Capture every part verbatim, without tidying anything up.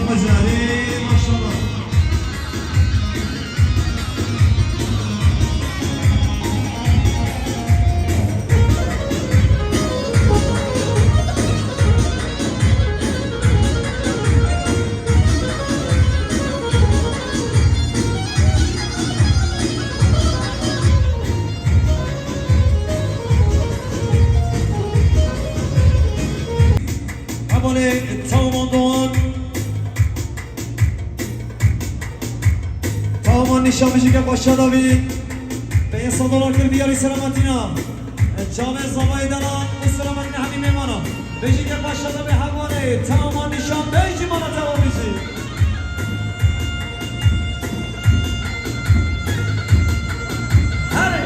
Macarê, maşallah. Hevalê Çawan Doğan. Çawan Nîşan bijî ke xweşa da bî. Pênc sed dolar kir diyarî selametîna. Çavê zavayê dela û selametîna hemî mêmana. Bijî ke xweşa da bî hevalê Çawan Nîşan bêjî mala Çawan bijî. Herê.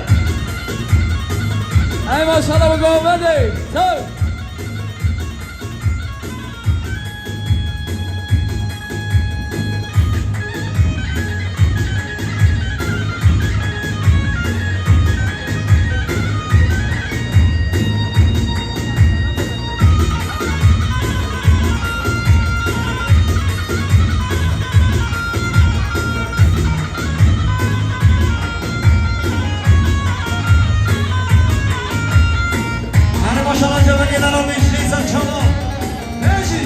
Ey maşallah bi govendê. Çaw. Herê maşallah cevegê dela bijî ser çawa. Bêjî.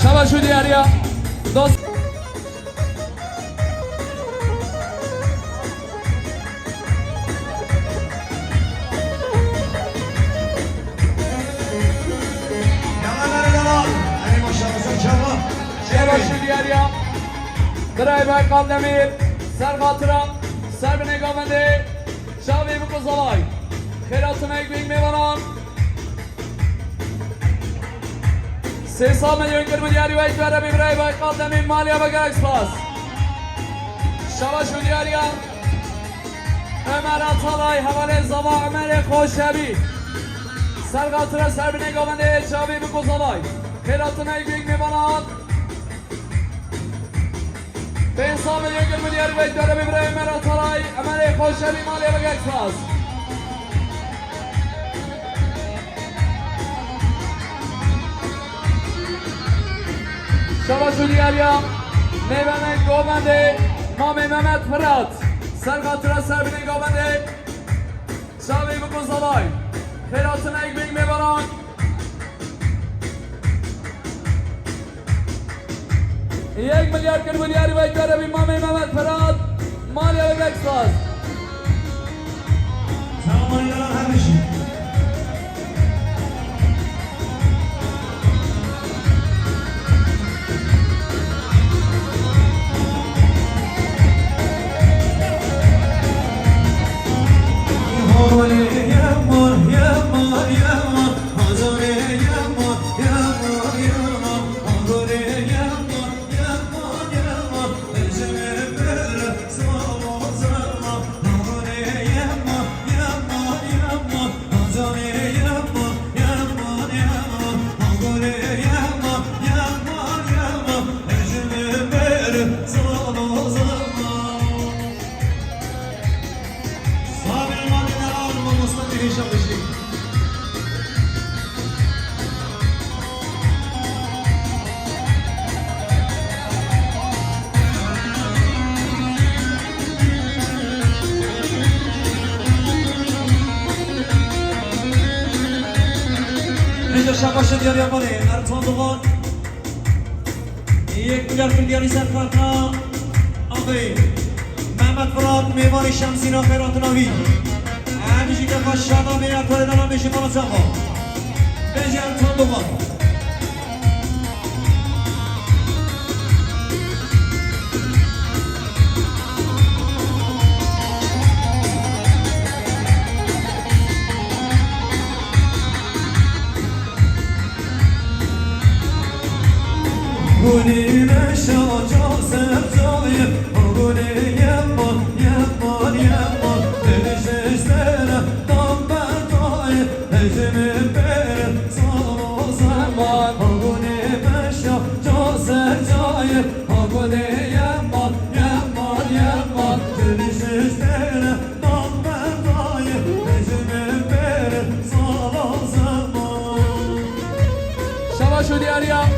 Şabaş û diyariya dost. Şabaş û diyariya. Birayê Baykal Demîr, ser xatira, ser binê govendê, çavê biko zavay. Xêratina yek bîk mêvanan. Sê sed milyon kir milyarî wek were bî birayê Baykal Demîr, maliye be gelek spas. Şabaş û diyariya. Ömer Atalay, hevalê zava Ömerê Xoşebî. Ser xatira ser binê govendê çavê biko zavay. Xêratina yek bîk mêvanan. Pênc sed milyon kir milyarî wek were bî birayê Ömer Atalay, Ömerê Xoşebî, maliye be gelek spas. Şabaş û diyariya. Mêvanê govendê, Mamê Mehmet Firat. Ser xatira ser binê govendê. Çavê biko zavay. Xêratina yek bîk mêvanan. Yek milyar kir milyarî wek were bî Mamê Mehmet Firat. Maliye be gelek spas. Tamam, ya her şey. Rêja şabaşa diyariya Malê Ertan Doğan. Yek milyar kir diyarî ser karta. Abi, Mehmet Fırat, mêvanê Şemsîna xêratina wî. Em jî kefa şada bê, Ertanê dana bêjî mala çawa. Bêjî Ertan Doğan. Gunî meşa ca ser cayê, gunî yema, yema, yema, deniz sere tam bertayê, hecmi pere salo zaman, gunî meşa ca ser cayê, gunî yema, yema, yema, deniz sere tam bertayê, Alî ya.